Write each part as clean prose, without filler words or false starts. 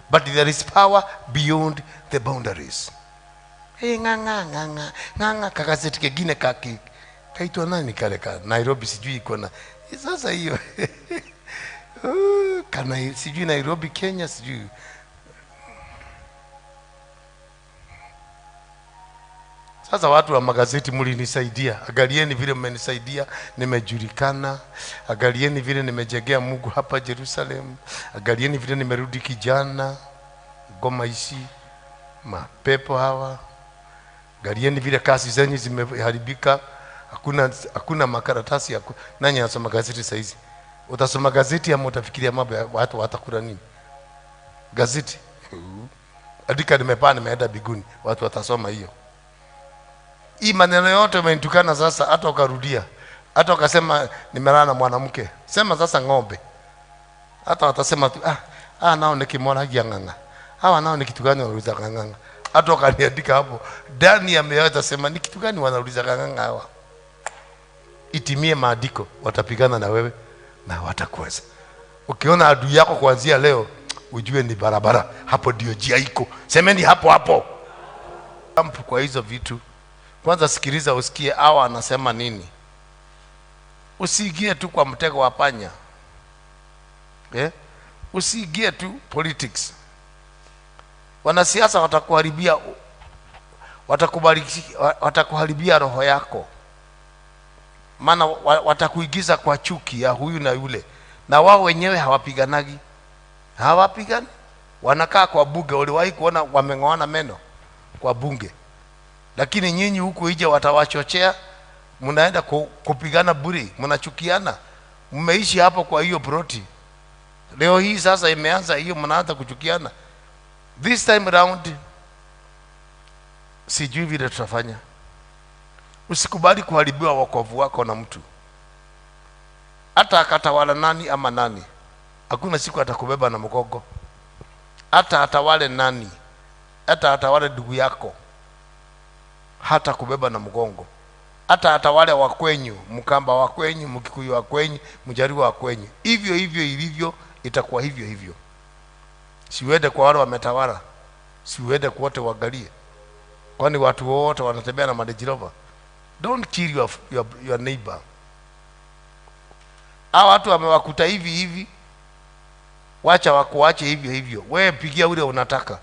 But there is power beyond the boundaries. Hey, nganga nganga nganga kagazeti kengine kaki kaitwa nani kale ka Nairobi, sijui iko na sasa hiyo kana sijui Nairobi Kenya sijui. Sasa watu wa magazeti mlinisaidia. Angalieni vile mmenisaidia, nimejulikana. Angalieni vile nimejengea Mungu hapa Jerusalem. Angalieni vile nimerudi kijana Goma ishi mapepo hawa. Angalieni vile kazi zenyu zimeharibika. Hakuna makaratasi. Nani anasoma gazeti saa hizi? Utasoma gazeti ama utafikiria mambo ya watu watakula nini? Gazeti. Andika nimepaa nimeenda biguni, watu watasoma hiyo. Hii maneno yote umenitukana sasa, hata ukarudia, hata ukasema nimelala na mwanamke, sema sasa ng'ombe, hata watasema tu nao nikimwona ng'ang'a, hawa nao ni kitu gani wanauliza ng'ang'a? Hata ukaniandika hapo ndani ya mioyo watasema ni kitu gani wanauliza ng'ang'a hawa. Itimie maandiko, watapigana na wewe na watakuweza. Ukiona adui yako kuanzia leo, ujue ni barabara, hapo ndio njia iko. Semeni hapo hapo. Kwa hizo vitu kwanza sikiliza usikie hawa anasema nini. Usiingie tu kwa mtego wa panya. Usiingie tu politics. Wanasiasa watakuharibia, watakuharibia roho yako. Maana watakuigiza kwa chuki ya huyu na yule. Na wao wenyewe hawapiganagi. Hawapigani. Wanakaa kwa bunge. Uliwahi kuona wameng'oana meno kwa bunge? Lakini nyinyi huku nje watawachochea, mnaenda kupigana bure, mnachukiana. Mmeishi hapo kwa hiyo ploti. Leo hii sasa imeanza hiyo, mnaanza kuchukiana. This time round sijui vile tutafanya. Usikubali kuharibiwa wokovu wako na mtu. Hata akatawala nani ama nani, hakuna siku atakubeba na mgongo. Hata atawale nani, hata atawale ndugu yako, hata kubeba na mgongo. Hata atawale wa kwenyu, Mkamba wa kwenyu, Mkikuyu wa kwenyu, Mjaluo wa kwenyu, hivyo hivyo ilivyo itakuwa hivyo hivyo. Siuende kwa wale wametawala, siuende kwa wote waangalie. Kwani watu wote wanatembea na Range Rover? Don't kill your neighbor. Hawa watu wamewakuta hivi hivi, wacha wakuache hivyo hivyo. Wewe pigia ule unataka.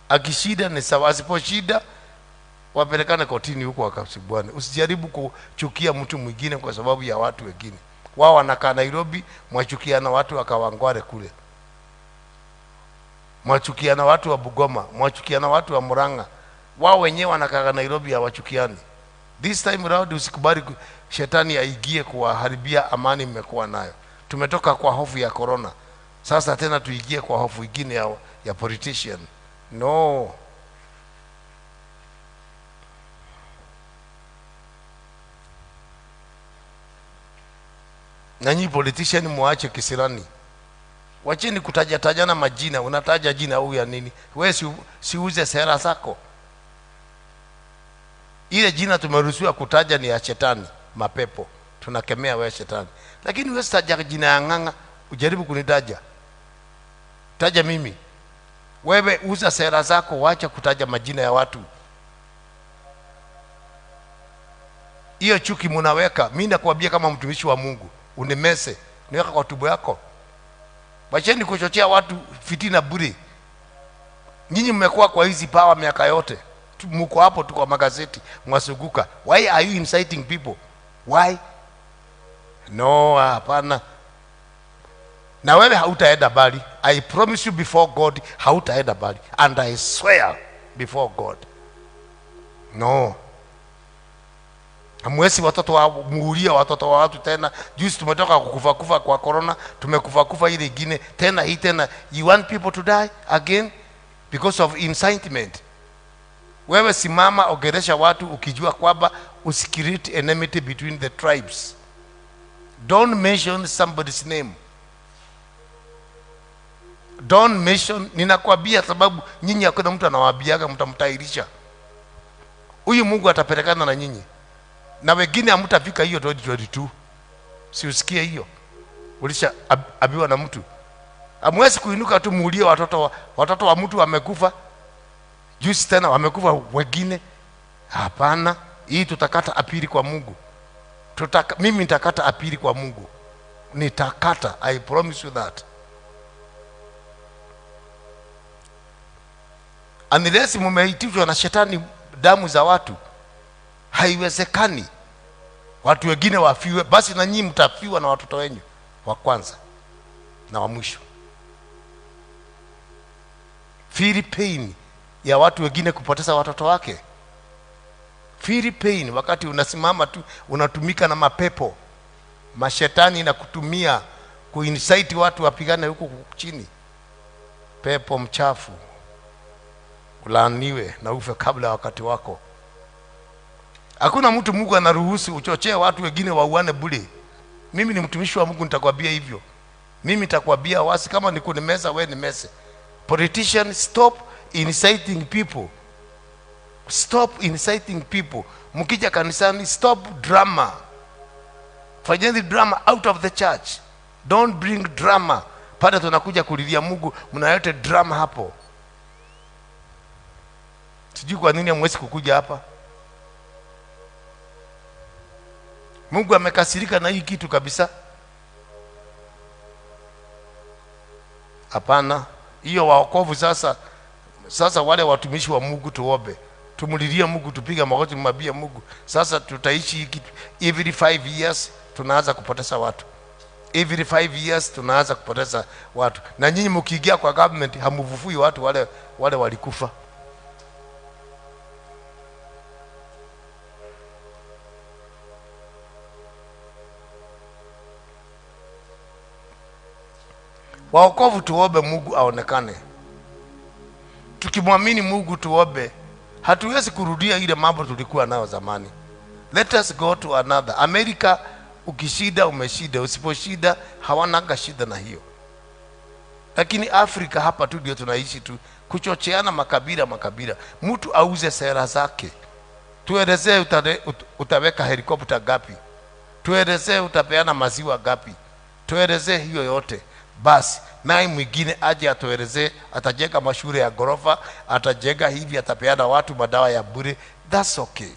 Akishida ni sawa, asiposhida wapelekane kotini huko wakasibwane. Usijaribu kuchukia mtu mwingine kwa sababu ya watu wengine. Wao wanakaa Nairobi, mwachukiana watu wa Kawangware kule, mwachukiana watu wa Bugoma, mwachukiana watu wa Murang'a. Wao wenyewe wanakaa Nairobi, hawachukiani. This time round usikubali shetani aingie kuwaharibia amani mmekuwa nayo. Tumetoka kwa hofu ya corona, sasa tena tuingie kwa hofu nyingine ya politician. No. Na nyinyi politician muache kisirani. Wacheni kutaja tajana majina. Unataja jina huyu ya nini? Wewe siuze sera zako. Ile jina tumeruhusiwa kutaja ni ya shetani, mapepo. Tunakemea wewe shetani. Lakini wewe taja jina ya ng'ang'a, ujaribu kunitaja. Taja mimi. Wewe uza sera zako, wacha kutaja majina ya watu. Hiyo chuki mnaweka, mimi nakuambia kama mtumishi wa Mungu, unimese, niweka kwa tumbo yako. Wacheni kuchochea watu fitina bure. Nyinyi mmekuwa kwa hizi power miaka yote. Mko hapo tu kwa magazeti, mwasuguka. Why are you inciting people? Why? No, hapana. Na wewe hautaenda bali. I promise you before God, hautaenda bali. And I swear before God. No. Hamwezi watoto wa muulia watoto wa watu tena. Juzi tumetoka kukufa kufa kwa corona, tumekufa kufa ile nyingine, tena hii tena. You want people to die again because of incitement. Wewe simama ogeresha watu ukijua kwamba usicreate enmity between the tribes. Don't mention somebody's name. Don't mention. Ninakwambia sababu nyinyi hakuna mtu anawaambiaga, mtamtairisha. Huyu Mungu atapelekana na nyinyi. Na wengine hamtafika hiyo 2022. Si usikie hiyo. Ulisha abiwa na mtu. Hamwezi kuinuka tu muulie watoto wa mtu wamekufa. Juzi tena wamekufa wengine. Hapana, hii tutakata apili kwa Mungu. Mimi nitakata apili kwa Mungu. Nitakata, I promise you that. Unless mumeitishwa na shetani damu za watu, haiwezekani watu wengine wafiwe, basi na nyinyi mtafiwa na watoto wenu wa kwanza na wa mwisho. Feel pain ya watu wengine kupoteza watoto wake. Feel pain wakati unasimama tu unatumika na mapepo, mashetani na kutumia kuincite watu wapigane huku chini. Pepo mchafu, ulaaniwe na ufe kabla wakati wako. Hakuna mtu Mungu anaruhusu uchochee watu wengine wauane bure. Mimi ni mtumishi wa Mungu, nitakwambia hivyo. Mimi nitakwambia wasi, kama ni kunimeza wewe nimeze. Politician, stop inciting people. Stop inciting people. Mkija kanisani, stop drama. Fanyeni drama out of the church. Don't bring drama. Pale tunakuja kulilia Mungu, mnaleta drama hapo. Sijui kwa nini hamwezi kukuja hapa. Mungu amekasirika na hii kitu kabisa. Hapana, hiyo waokovu sasa. Sasa wale watumishi wa Mungu tuombe. Tumulilie Mungu, tupiga magoti, tumwambie Mungu. Sasa tutaishi hii kitu. Every 5 years tunaanza kupoteza watu. Every 5 years tunaanza kupoteza watu. Na nyinyi mkiingia kwa government hamuvufui watu wale walikufa. Waokovu tuombe Mungu aonekane. Tukimwamini Mungu tuombe. Hatuwezi kurudia ile mambo tulikuwa nayo zamani. Let us go to another. America, ukishida umeshida, usiposhida hawananga shida na hiyo. Lakini Afrika hapa tu ndio tunaishi tu kuchocheana makabila makabila. Mtu auze sera zake. Tuelezee utaweka helikopta gapi. Tuelezee utapeana maziwa gapi. Tuelezee hiyo yote. Basi naye mwingine aje atuelezee atajenga mashule ya gorofa, atajenga hivi, atapeana watu madawa ya bure. That's okay.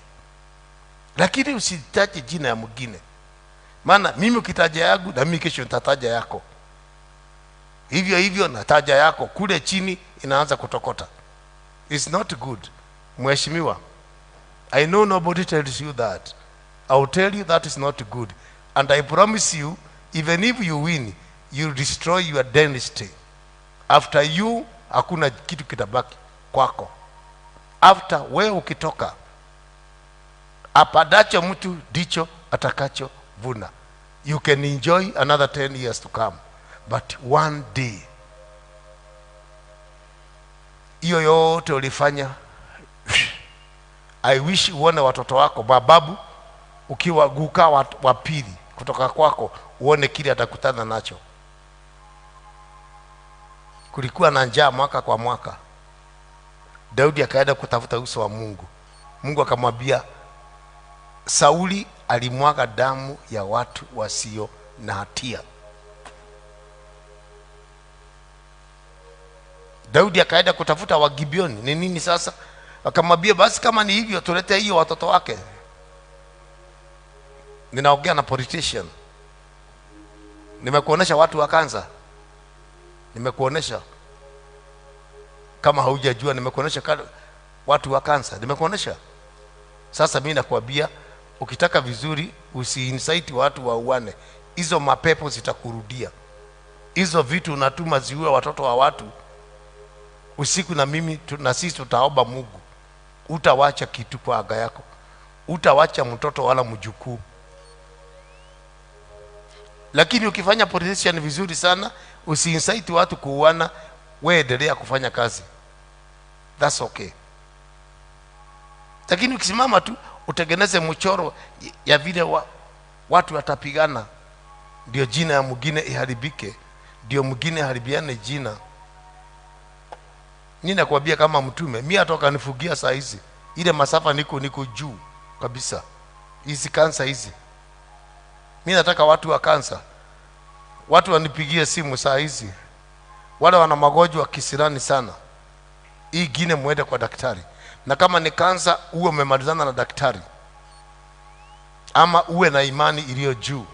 Lakini usitaje jina ya mwingine. Maana mimi ukitaja yangu na mimi kesho nitataja yako. Hivyo hivyo nataja yako kule chini inaanza kutokota. It's not good. Mheshimiwa, I know nobody tells you that. I will tell you that is not good. And I promise you, even if you win, you destroy your dynasty. After you, hakuna kitu kitabaki kwako. After wewe ukitoka, apadacho mtu ndicho atakacho vuna. You can enjoy another 10 years to come. But one day, hiyo yote ulifanya, I wish uone watoto wako, bababu, ukiwa guka wa pili kutoka kwako, uone kile atakutana nacho. Kulikuwa na njaa mwaka kwa mwaka. Daudi akaenda kutafuta uso wa Mungu. Mungu akamwambia, Sauli alimwaga damu ya watu wasio na hatia. Daudi akaenda kutafuta Wagibeoni. Ni nini sasa? Akamwambia, basi kama ni hivyo tulete hiyo watoto wake. Ninaongea na politician. Nimekuonesha watu wa kansa. Nimekuonesha. Kama haujajua nimekuonesha watu wa kansa. Nimekuonesha. Sasa mimi nakwambia ukitaka vizuri usiincite watu wauane. Hizo mapepo zitakurudia. Hizo vitu unatuma ziue watoto wa watu. Usiku na mimi na sisi tutaomba Mungu. Utawacha kitu kwa aga yako. Utawacha mtoto wala mjukuu. Lakini ukifanya politician vizuri sana, usiincite watu kuuana, wewe endelea kufanya kazi. That's okay. Lakini ukisimama tu utengeneze mchoro ya vile watu watapigana, ndio jina ya mwingine iharibike, ndio mwingine haribiane jina. Mimi nakwambia kama mtume, mimi atoka nifugia saa hizi. Ile masafa niko juu kabisa. Hizi kansa hizi. Mimi nataka watu wa kansa. Watu wanipigie simu saa hizi. Wale wana magonjwa kisirani sana, hii ingine muende kwa daktari, na kama ni kansa uwe umemalizana na daktari, ama uwe na imani iliyo juu.